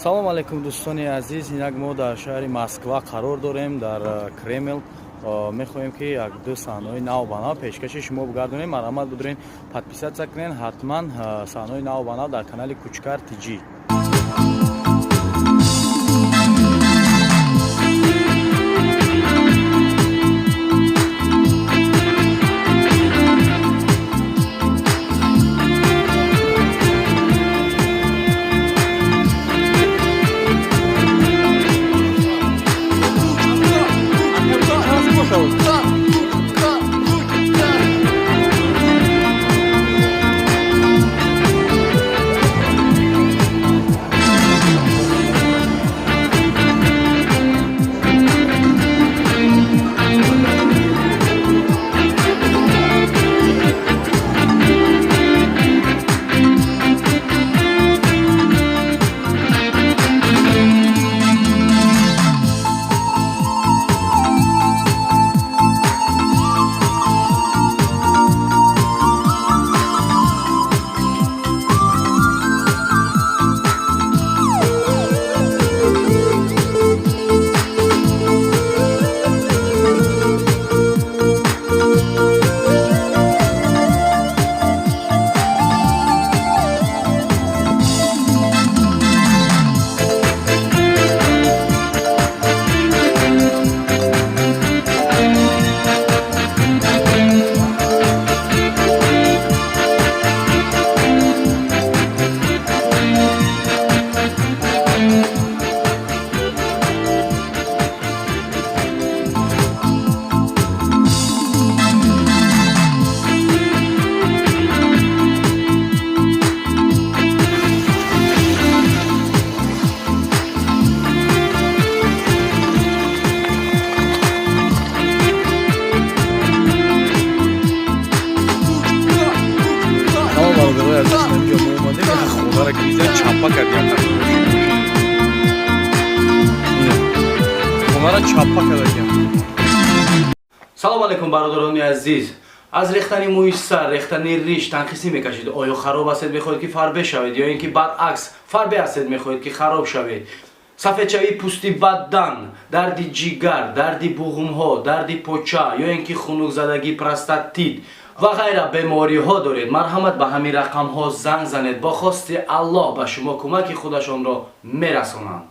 Салом алейкум, дӯстони азиз. Инак мо дар шаҳри Москва қарор дорем, дар Кремл. Мехоҳем, ки як ду саҳнаҳои нав ба нав пешкаши шумо бигардонем. Марҳамат, будурен, подписаться кунен ҳатман. Саҳнаҳои нав ба нав дар канали Кучкар Тҷҷ. Бародарои азиз, инҷо мо омадем, як хонара гирифтем, чаппа кардем. Хонара чаппа кардагем. Салом алейкум, бародарони азиз. Аз рехтани мӯи сар, рехтани риш танқисӣ мекашид? Оё хароб ҳастед, мехоҳед, ки фарбе шавед, ё ин ки баръакс, фарбе ҳастед, мехоҳед, ки хароб шавед? Сафедшавии пӯсти бадан, дарди ҷигар, дарди буғумҳо, дарди поча ё ин ки хунукзадагӣ, простатит ва ғайра бемориҳо доред, марҳамат, ба ҳамин рақамҳо занг занед. Бо хости Аллоҳ ба шумо кӯмаки худашонро мерасонанд.